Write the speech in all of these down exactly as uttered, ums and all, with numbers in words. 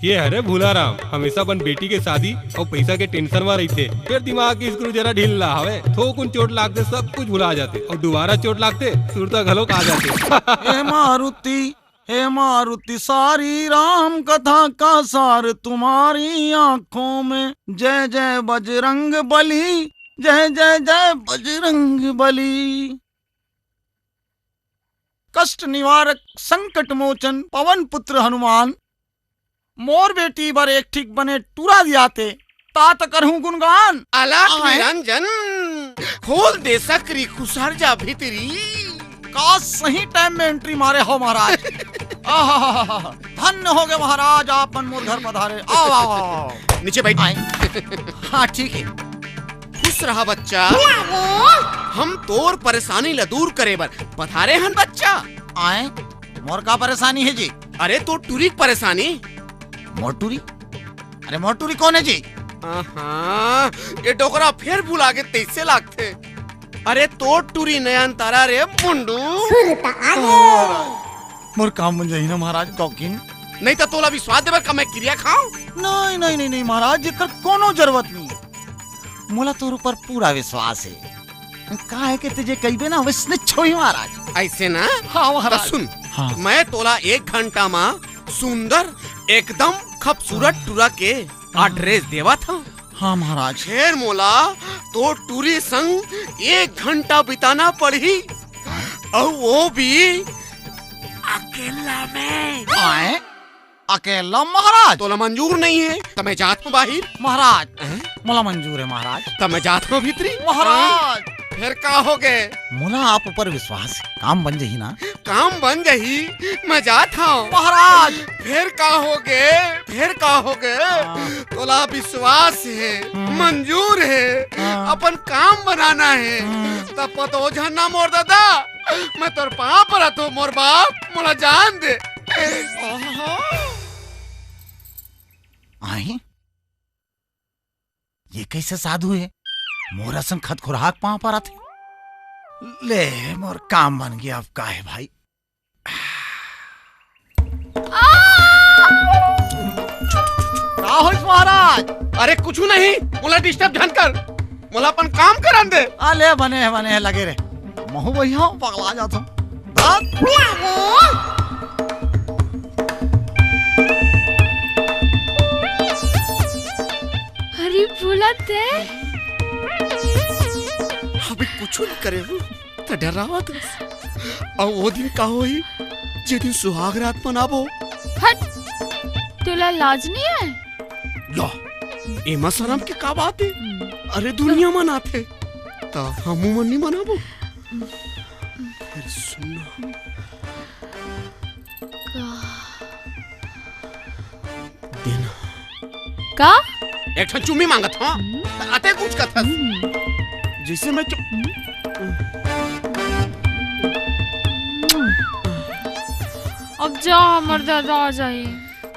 ये हरे भूला राम, हमेशा अपन बेटी के शादी अउ पैसा के tension म रहिथे। फेर दिमाग के screw जरा ढील ला हवे, थोकुन चोट लागथे, सब कुछ भुला जाथे, अउ दोबारा चोट लागथे, सुरता घलोक आ जाथे। हे मारुति, हे मारुति, सारी राम कथा का सार तुम्हारी आंखों में। जय जय बजरंग बली, जय जय जय बजरंग बली। कष्ट निवारक, संकट मोचन, पवन पुत्र हनुमान, मोर बेटी बर एक ठीक बने टूरा दियाते, तात करहूं गुणगान। अलख आय। निरंजन, खोल दे सकरी, खुसर जा भीतरी। का सही time में entry मारे हो महाराज। आहाहाहा। धन्य हो गए महाराज, आप मन मोर घर पधारे। आओ, आओ, आओ, आओ। नीचे बैठ। आए। हाँ, ठीक है। खुश रहा बच्चा। हम तोर परेशानी ला दूर करे बर पधारे हन बच्चा। आए, मोर का परेशानी है जी? अरे, तोर टूरी के परेशानी। मोर टूरी? अरे, मोर टूरी कौन है जी? आहा, ये डोकरा फेर भुला गे तइसे लागथे। अरे, तोर टूरी नयनतारा रे मुंडू। सुरता आ गे। मोर काम बन जाही ना महाराज, कौकिन। नहीं तो तोला विश्वास देबर का मैं किरिया खाऊं? नहीं, नहीं, नहीं, नहीं महाराज, एकर कोनो जरूरत नहीं है। मोला तोर ऊपर पूरा विश्वास है। का है कि तुझे कहिबे ना, वैसने छोही महाराज। ऐसे ना? हाँ महाराज। तो सुन, हाँ। मैं तोला एक घंटा मा सुंदर, एकदम खूबसूरत टूरा के address देवत हूँ। हाँ महाराज। फेर मोला तोर टूरी संग एक घंटा बिताना पड़ही, अउ वो भी अकेला में। आए? अकेला महाराज? तोला मंजूर नहीं है, त मैं जात हूँ बाहिर। महाराज, हैं? मोला मंजूर है महाराज। त मैं जात हूँ भीतरी। महाराज। हाँ? फेर का हो गे? मोला आप ऊपर विश्वास है, काम बन जाही ना? काम बन जाही, मैं जात हूँ। महाराज। फेर का हो गे? फेर का हो गे? हाँ। तोला विश्वास है, हम्म। मंजूर है, हाँ। अपन काम बनाना है। हम्म। त पतो झन ना मोर दादा, मैं तोर पाँव परत हूँ मोर बाप, मोला जान दे। आही? ये कैसे साधु है? मोर असन खतखुरहा के पाँव परत हे। ले, मोर काम बन गया, अब का है भाई? का होइस महाराज? अरे कुछू नहीं, मोला disturb झन कर, मोला अपन काम करन दे। आ ले, बने हे, बने हे, लगे रे। महू भैया पगला जात हूँ। अरे भूलत हे। अबे कुछू नहीं करे हूँ, त डरावत हस। अउ वो दिन का होही, जे दिन सुहाग रात मनाबो। हट, तोला लाज नहीं है? लो, एमा शरम के का बात है? हम्म। अरे दुनिया मनाथे, त हमू मन नहीं मनाबो? फिर सुनना। का? देना। का? एक ठन चुम्मी मांगत हूँ। हम्म। अते कुछ कथस। हम्म। जैसे मैं चु- हम्म। अब जा, हमर दादा आ जाही।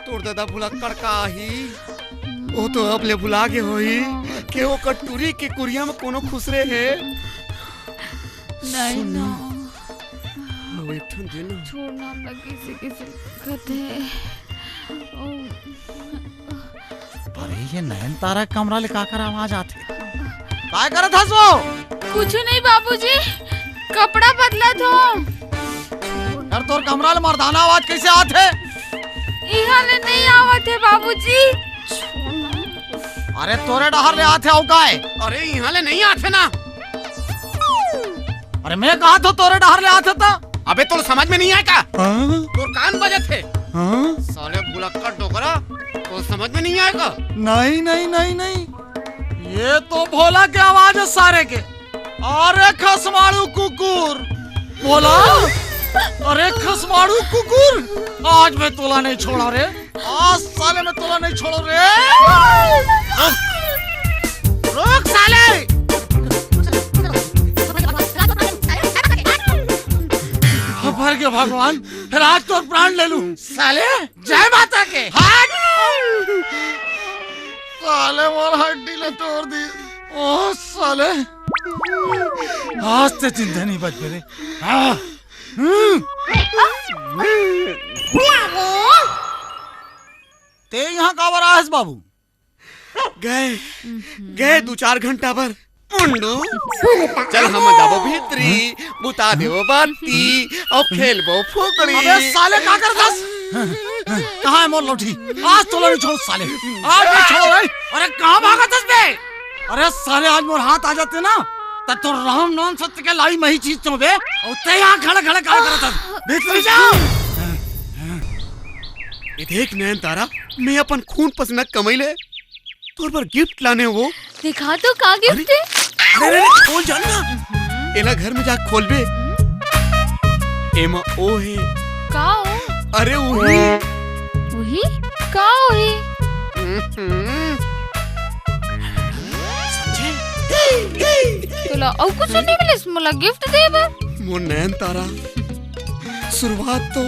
तोर दादा भुलक्कड़ का आही? वो तो अब ले भुला गे होही के ओकर टूरी के कुरिया में कोनो खुसरे हे। नहीं सुन ना। ना। वो एक ठन दे ना। छोड़ ना, हम लगे से किसी कथे। ओ। अरे, ये नयनतारा कमरा ले काकर आवाज आथे? काय करत हस वो? कुछ नहीं बाबूजी, कपड़ा बदलत हूँ। यार, तोर कमरा ले मर्दाना आवाज कैसे आथे? इहाँ ले नहीं आवत हे बाबूजी। अरे, तोरे डहर ले आथे अउ काय? अरे, इहाँ ले नहीं आथे ना। अरे, मैं कहा तो तोरे डहर ले आथे त? अबे, तोर समझ में नहीं आय का? हाँ? तोर कान बजत हे। हाँ? साले भुलक्कड़ डोकरा, तोर समझ में नहीं आय का? नहीं, नहीं, नहीं, नहीं। ये तो भोला के आवाज है सारे के। अरे खसमाड़ू कुकुर, भोला। अरे खसमाड़ू कुकुर, आज मैं तोला नहीं छोड़ा रे। आज साले मैं तोला नहीं छोड़ो रे। रुक साले। मर गया भगवान, फिर आज तो प्राण ले लूं। साले, जय माता के। हट। साले मोर हड्डी ले तोड़ दी। ओ साले, आज ते जिंदा नहीं बच रे। हाँ। हम्म। ते यहाँ काबर आए हस बाबू? गए, गए दू चार घंटा बर। मुंडू, चल हम जाबो भीतरी, बुता देबो बाती, अउ खेलबो फुकड़ी। अबे साले, का करत हस? कहाँ हे मोर लौठी? आज तोला नहीं छोड़ों साले, आज नहीं छोड़ों भाई। अरे कहाँ भागत हस बे? अरे साले, आज मोर हाथ आ जाते ना, त तोर राम नाम सत्य के लाई मही चीज तो बे। अउ तैं यहाँ खड़े खड़े का करत हस? भीतरी जा। ये देख नैन तारा, मैं अपन खून पसीना कमाई ले तोर बर गिफ्ट लाने हों। दिखा तो का गिफ्ट हे? अरे, अरे, अरे, खोल जान ना। एला घर में जा खोलबे। एमा ओ हे। का ओ? अरे उही। उही? का उही? समझे? तोला अउ कुछ नहीं मिलिस मोला गिफ्ट दे बर? मोर नैन तारा, शुरुआत तो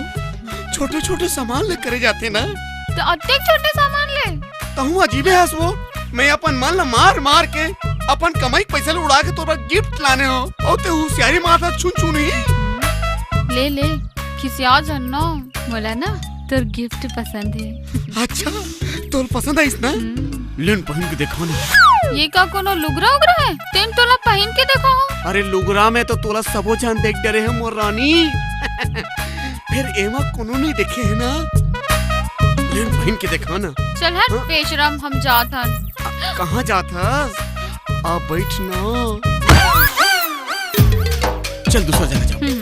छोटे-छोटे सामान ले करे जाथे ना। त अतेक छोटे सामान ले? तहूँ अजीबे हस वो। मैं अपन मन ल मार-मार के, अपन कमाई के पैसा ल उड़ा के तोर बर गिफ्ट लाने हों। अउ तैं हुसियारी मारथस छुन छुन ही। ले, ले, खिसिया झन ना। मोला ना तोर गिफ्ट पसंद हे। अच्छा, तोर पसंद आइस ना? हम्म। ले न पहिन के देखा ना। ये का कोनो लुगरा उगरा हे? तेन तोला पहिन के देखा हो। अरे लुगरा में तो तोला सबो झन देख डरे हे मोर रानी। फेर एमा कोनो नहीं देखे हे ना? ले न पहिन के देखा ना। चल हट हाँ? बेशरम, हम जात हन। आ, कहाँ जात हस? आ बैठ ना। चल दूसरा जगह जाओ। हम्म।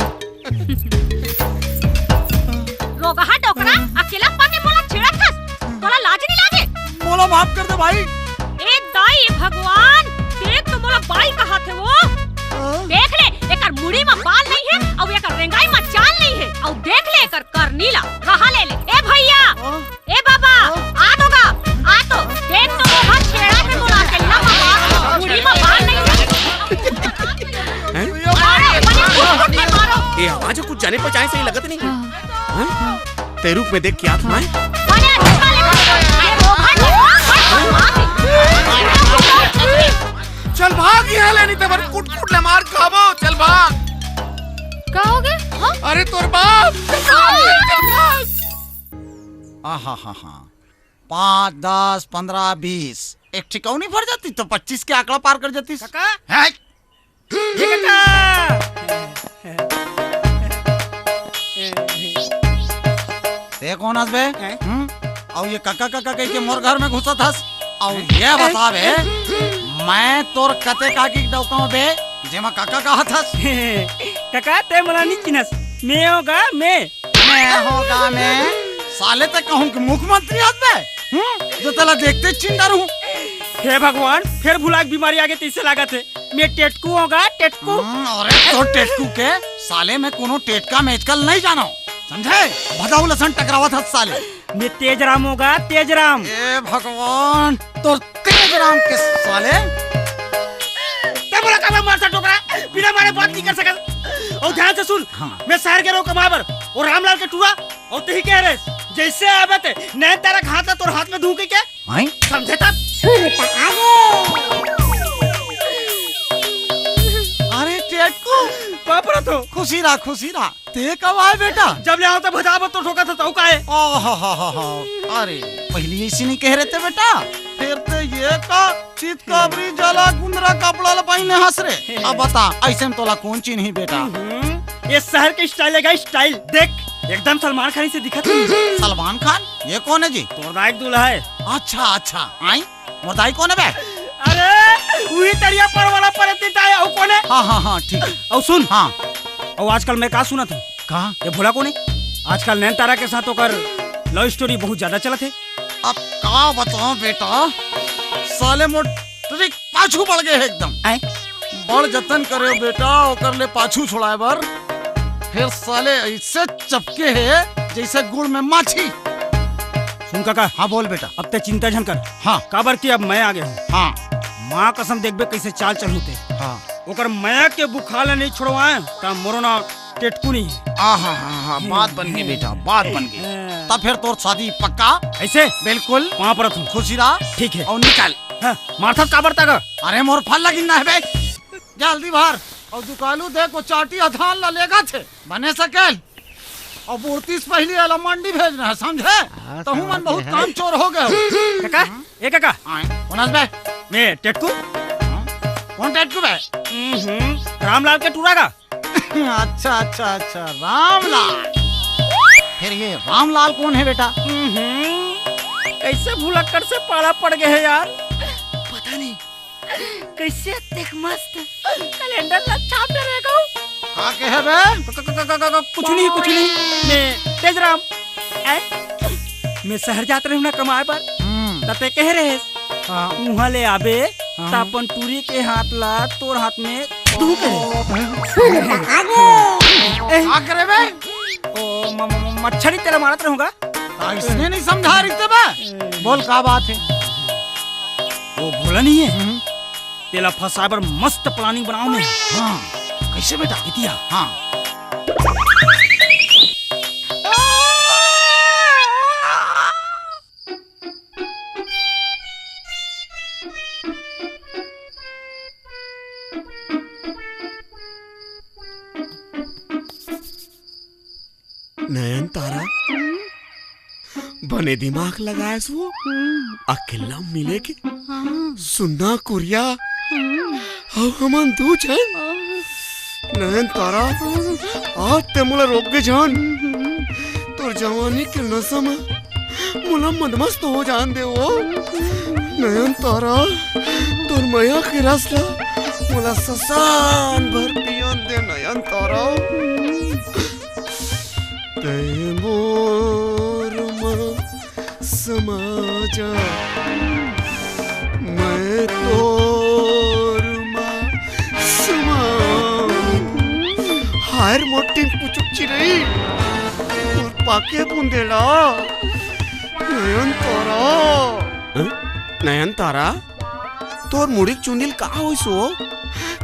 रोगहा डोकरा, अकेला पने मोला छेड़त हस? तोला लाज नहीं लागे? मोला माफ कर दे भाई। ए दाई, ए भगवान, देख तो मोला बाई कहाथे वो। हाँ? देख ले, एकर मुड़ी म बाल नहीं हे, अउ एकर रेंगाई म चाल नहीं हे, अउ देख ले एकर करनी ला, कहा ले ले। ए भैया, हाँ? ए बाबा, हाँ? आ तो गा, आ तो। देख तो वो छेड़ा के मोला अकेला म बाल, मुड़ी म बाल नहीं हे। हैं? अरे, बने कुट कुट के मारो। ए आवाज कुछ जाने पहचाने से ही लगत नहीं। हाँ। हैं? तेरे रूप में देख के आत्मा है। बने अच्छा ले, ये रोगहा डोकरा, चल भाग यहाँ ले, नहीं तो बर कुट कुट ले मार खाबो। चल भाग। का हो गे? हाँ? अरे तोर बाप। चल भाग, चल भाग। आहा हा हा। पाँच, दस, पन्द्रह, बीस, एक ठिकौनी भर जाती तो पच्चीस के आंकड़ा पार कर जाती। काका। हैं? ए काका। ते कोन हस बे? हैं? हम्म? अउ ये काका काका कह के मोर घर में घुसत हस? अउ ये बता बे, मैं तोर कते काकी के डौका हूँ बे, जेमा काका कहत हस? काका, ते मोला नहीं चिन्हस। मैं हों गा, मैं। मैं हों गा मैं? साले ते कहूँ कि मुख्यमंत्री हस बे? हम्म? जो तला देखते चिन्ह डारूँ। हे भगवान, फेर भुला के बीमारी आगे तैसे लागत हे। मैं टेटकू हों गा, टेटकू। हम्म, अरे तो टेटकू के, साले मैं कोनो टेटका मेचकल नहीं जानो, समझे? भदाऊ लसन टकरावत हस साले। मैं तेज राम हों गा, तेज राम। ए भगवान, तोर तेज राम के साले। ते मोला काबर मारथस डोकरा? बिना मारे बात नहीं कर सकत। अउ ध्यान से सुन, हाँ। मैं शहर गे रहेंव कमाए बर, अउ रामलाल के टूरा, अउ तेही कहे रहेस, जैसे आबे ते नैन तारा के हाथ ला तोर हाथ में दूँ कहिके, हैं? समझे तब? अरे टेटकू, बाप रे तो। खुशी रह, खुशी रह। ते कब आए बेटा? जब ले आएंव त भजा बर तो ठोकत हस, तउ का हे? ओहो हो हो हो। अरे, पहिली अइसे नहीं कहे रहते बेटा। फेर ते ये का चितकबरी जला कुंदरा कपड़ा ला पहिने हस रे। अब बता, अइसे में तोला कोन चिन्ही बेटा? हम्म, ये शहर के स्टाइल हे गा, स्टाइल। देख, एकदम सलमान खान से दिखत हे। सलमान खान? ये कोन हे जी? तोर दाई के दूल्हा हे। अच्छा, अच्छा। आई? मोर दाई कोन हे बे? अरे, उही तरिया पर वाला परती दाई, अउ कोन हे? हाँ, हाँ, हाँ, ठीक। अउ सुन। हाँ। अउ आजकल मैं का सुनत हूँ? का? ये भोला कोन हे? आजकल नैन तारा के साथ ओकर लव स्टोरी बहुत ज्यादा चलत हे। अब का बताओं बेटा, साले मोर ट्रिक पाछू पड़ गे हे एकदम। आय? बड़ जतन करे बेटा, ओकर ले पाछू छुड़ाए बर। फेर साले अइसे चपके हे, जइसे गुड़ में माछी। सुन काका। हाँ, बोल बेटा। अब ते चिंता झन कर। हाँ। काबर कि अब मैं आ गे हूँ। हाँ। माँ कसम देखबे कइसे चाल चलहूँ ते। हाँ। ओकर मया के बुखार ले नहीं छुड़वाए, त मोरो ना टेटकू नहीं हे। आहा, हा, हा, बात बन गे बेटा, बात बन गे। हाँ। त फेर तोर शादी पक्का? अइसे? बिल्कुल। पाँव परत हूँ। खुशी रह। ठीक हे। अउ निकल। हाँ, मारथस काबर तक? अरे मोर फल लगिन ना हे बे। जल्दी भर। अउ दुकालू देख वो चाटी अधान ला लेगथे। बने सकेल। अउ बुड़ती से पहिली एला मंडी भेजना हे, समझे? हाँ, तहूँ मन समझ बहुत गए। काम चोर हो गए हो। काका, ए काका। आए, कोन हस बे? मैं टेटकू। हाँ? कोन टेटकू बे? हम्म, रामलाल के टूरा का। अच्छा, अच्छा, अच्छा, रामलाल। फिर ये रामलाल कोन हे बेटा? हम्म, कैसे भुलक्कड़ से पाला पड़ गए हे यार? पता नहीं। कैसे अतेक मस्त कैलेंडर ला छाप डरे हव? का कहे बे? क-, क-, क-, क-, क-, कुछ नहीं, कुछ नहीं। मैं तेजराम। ए? मैं शहर जात रहेंव ना कमाए बर। हम्म। त तें कहे रहेस। हाँ। उहाँ ले आबे, हाँ। त अपन टूरी के हाथ ला तोर हाथ में धू के। ए? का करे बे? ओ, म-, म-, म-, मच्छरी तेला मारत रहूंगा। अइसने नहीं समझा रहिस ते बे। बोल, का बात हे? वो भोला नहीं हे? हम्म। तेला फंसाए बर मस्त planning बनाओ मैं। हाँ, कैसे बेटा? इतिया। हाँ। नयन तारा, बने दिमाग लगाएस वो। हम्म। अकेल्ला मिले के। हाँ। सुन्ना कुरिया। हम्म। अउ हमन दू झन। हाँ। नयन तारा, आज ते मोला रोक गे जान। हम्म। तोर जवानी के नशा में मोला मदमस्त हो जान दे वो। नयन तारा, तोर मया के रस ला मोला ससान भर पियन दे नयन तारा। तैं मोर मा समा जा, मैं तोर मा समा। हाय रे मोर टिंकुचुक चिरई, तोर पाके बुंदेला। नयन तारा। हैं? नयन तारा? तोर मुड़ी के चुंदी ल का होइस वो?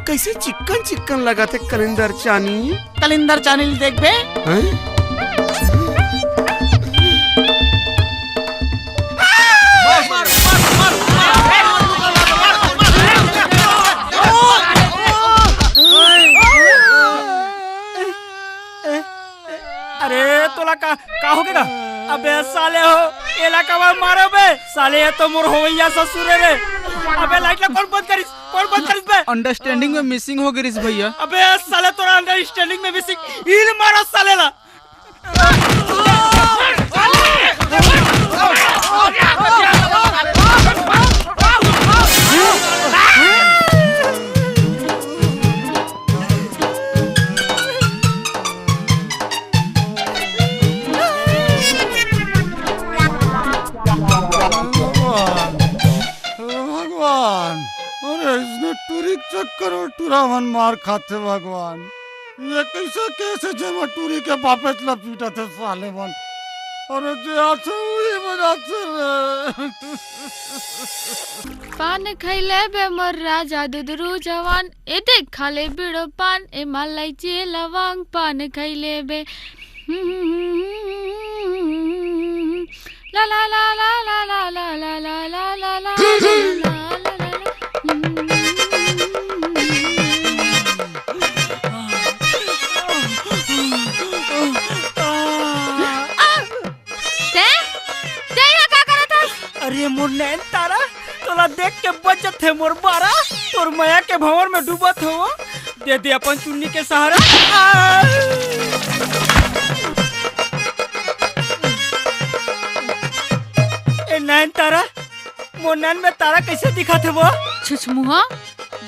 कइसे चिक्कन चिक्कन लगत हे कलिंदर चानी? कलिंदर चानी ल देखबे? हैं? अरे तोला का, का हो गे गा? अबे साले हो, एला काबर मारे बे? साले ये तो मोर होवइया ससुर हे रे। अबे लाइट ला कोन बंद करिस? कोन बंद करिस बे? अंडरस्टैंडिंग में मिसिंग हो गे रिस भैया। अबे साले तोर अंडरस्टैंडिंग में मिसिंग, इल मारो साले ला। भगवान, भगवान, अरे इसने टूरी के चक्कर में टूरा मन मार खाथे भगवान। ये कइसे केस हे जेमा टूरी के बापेच ला पीटत हे साले मन। अरे जे आथे उही बजाथे रे। पान खइले बे मोर राजा दुदरू जवान, ए देख खा ले बीड़ो पान, ए मालइची लवंग पान खइले बे। ला ला ला। तैं, तैं यहाँ का करत हस? अरे मोर नैन तारा, तोला देख के बजत हे मोर बारा, तोर मया के भंवर में डूबत हो, दे दे अपन चुन्नी के सहारा। आ! ए नैन तारा, मोर नैन में तारा कइसे दिखत हे वो? छुछमुहा,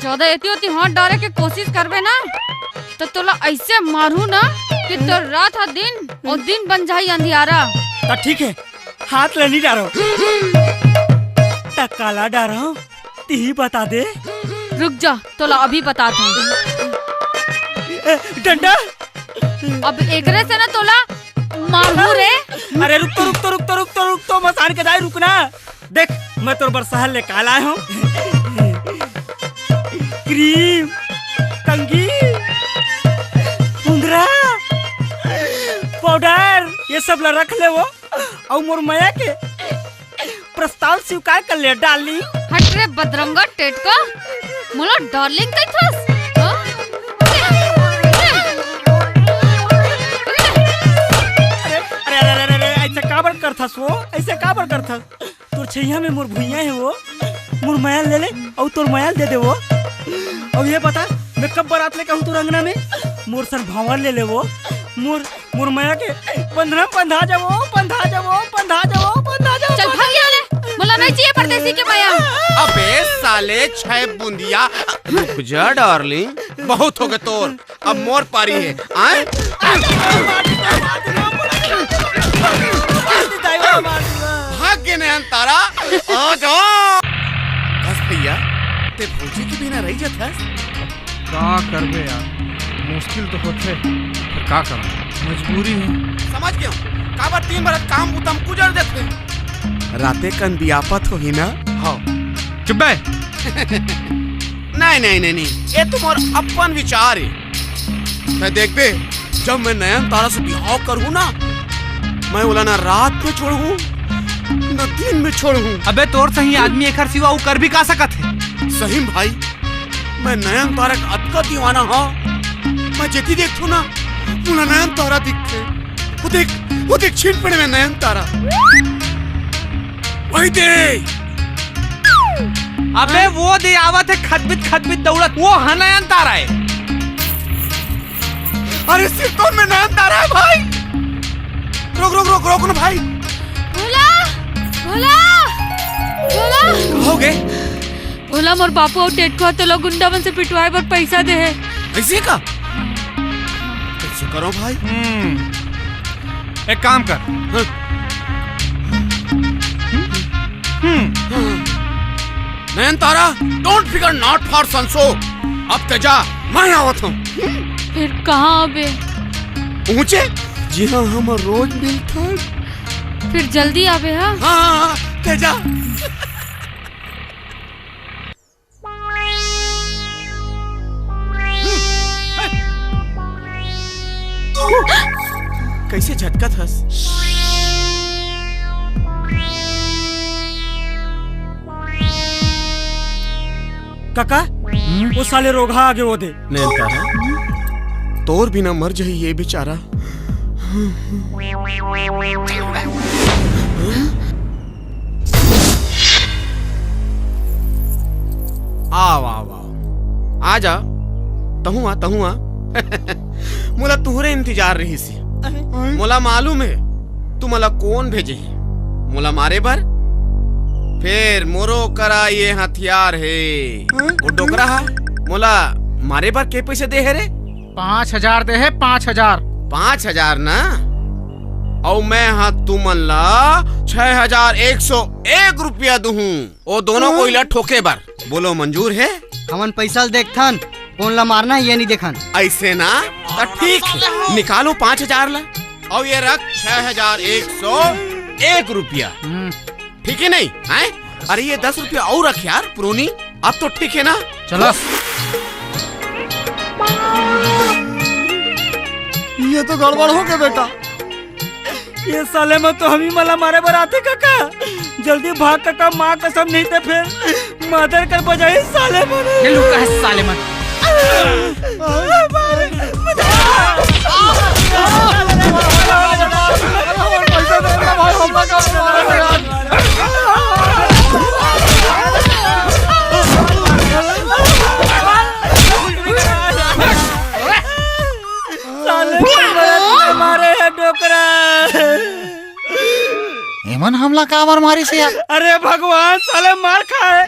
जादा एती ओती हाथ डारे के कोशिश करबे ना, त तोला अइसे मारहूं ना कि तोर रात ह दिन अउ दिन बन जाही अंधियारा। त ठीक हे, हाथ ले नहीं डारो। त काला डारो, तिही बता दे। रुक जा, तोला अभी बतात हूं। ए, डंडा। अब एकरे से ना तोला मारहूं रे। अरे रुक तो, रुक तो, रुक तो, रुक तो, रुक तो, मसान के दाई रुक ना। देख, मैं तोर बर सहर ले का लाए हूं। क्रीम, कंघी, उंदरा, पाउडर, ये सब ला रख ले वो। अउ मोर मया के प्रस्ताव स्वीकार कर ले डार्लिंग। हट रे बदरंगा टेटका, मोला डार्लिंग कहिथस? हाँ? ले, ले, ले। काबर करथस वो? ऐसे काबर करथस? तोर छैया में मोर भुइयां हे वो, मोर मया ले ले, अउ तोर मया दे दे वो। अउ ये बता, मैं कब बरात लेके आहूं तोर अंगना में? मोर सन भांवर ले ले वो, मोर, मोर मया के बंधना में बंधा जावो, बंधा जावो, बंधा जावो, बंधा जावो, चल बंधा भाग यहाँ ले, मोला नहीं चाहिए परदेसी के मया। अबे साले छै बुंदिया, रुक जा डार्लिंग, बहुत हो गए तोर। अब मोर पारी हे, आए? भाग गे नयन तारा, आ जा। बस भैया, ते भौजी के बिना रहि जाथस? का करबे यार, मुश्किल तो होथे, पर का करबे, मजबूरी हे। समझ गेंव, काबर दिन भर काम बुता म गुजर देथे। राते कन बियापत होही ना? हाँ। चुप बे। नहीं, नहीं, नहीं, नहीं, ये तो मोर अपन विचार हे। तैं देखबे, जब मैं नयन तारा से बिहाव करहूं ना, मैं ओला ना रात में छोड़हूं, ना दिन में छोड़हूं। अबे तोर सही आदमी एखर सिवा अउ कर भी का सकत हे? सही में भाई, मैं नयन तारा के अतका दीवाना हंव, मैं जेती देखथंव ना, मोला नयन तारा दिखथे। वो देख, वो देख छिन पड़े में नयन तारा। वही दे। अबे वो दे आवत हे खतबित खतबित दौड़त, वो ह नयन तारा हे। अरे सिरतोन में नयन तारा हे भाई। रोक, रोक, रोक, रोक ना भाई। भोला, भोला, भोला। का हो गे? भोला, मोर बापू अउ टेटकुआ तोला गुंडा मन से पिटवाए बर पैसा दे हे। ऐसे का? कैसे करो भाई? हम्म, एक काम कर। हाँ। हम्म। नयन तारा, don't figure not for संसो। अब ते जा, मैं आवत हंव। फिर कहाँ आबे? ऊंचे, जिहां हम रोज मिलथन। फिर जल्दी आबे, हाँ? हाँ, हाँ, हाँ, ते जा। कैसे झटकत हस? काका, वो साले रोगहा आगे वो दे। नयन तारा, तोर बिना मर जाही ये बेचारा। आव, आव, आव। आ जा। तहूँ आ, तहूँ आ। मोला तुहरे इंतजार रहिस हे। मोला मालूम हे, तू मोला कोन भेजे हे। मोला मारे बर? फेर मोरो करा ये हथियार हे। वो डोकरा हा, मोला मारे बर के पैसे दे हे रे? पाँच हजार दे हे, पाँच हजार। पाँच हजार ना? अउ मैं हा तुमन ला छह हजार एक सौ एक रुपया दुहूँ। ओ दोनों हाँ। कोई ला ठोके बर। बोलो, मंजूर हे? हमन पैसा ल देखथन, कोन ला मारना हे, ये नहीं देखन। ऐसे ना? त ठीक हे, निकालो पाँच हजार ला। अउ ये रख छह हजार एक सौ एक रुपया। हम्म। ठीक हे नहीं? हैं? अरे ये दस रुपया अउ रख यार, पुरोनी। अब तो ठीक हे ना? चला। ये तो गड़बड़ हो गे बेटा। ये साले मन तो हमी मन ला मारे बर आथे काका। जल्दी भाग काका, माँ कसम नहीं ते फेर मादर कर बजाही साले मन। ये लुका हे साले मन। साले मन मारे हे डोकरा। एमन हमला काबर मारिस यार? अरे भगवान, साले मार खाए।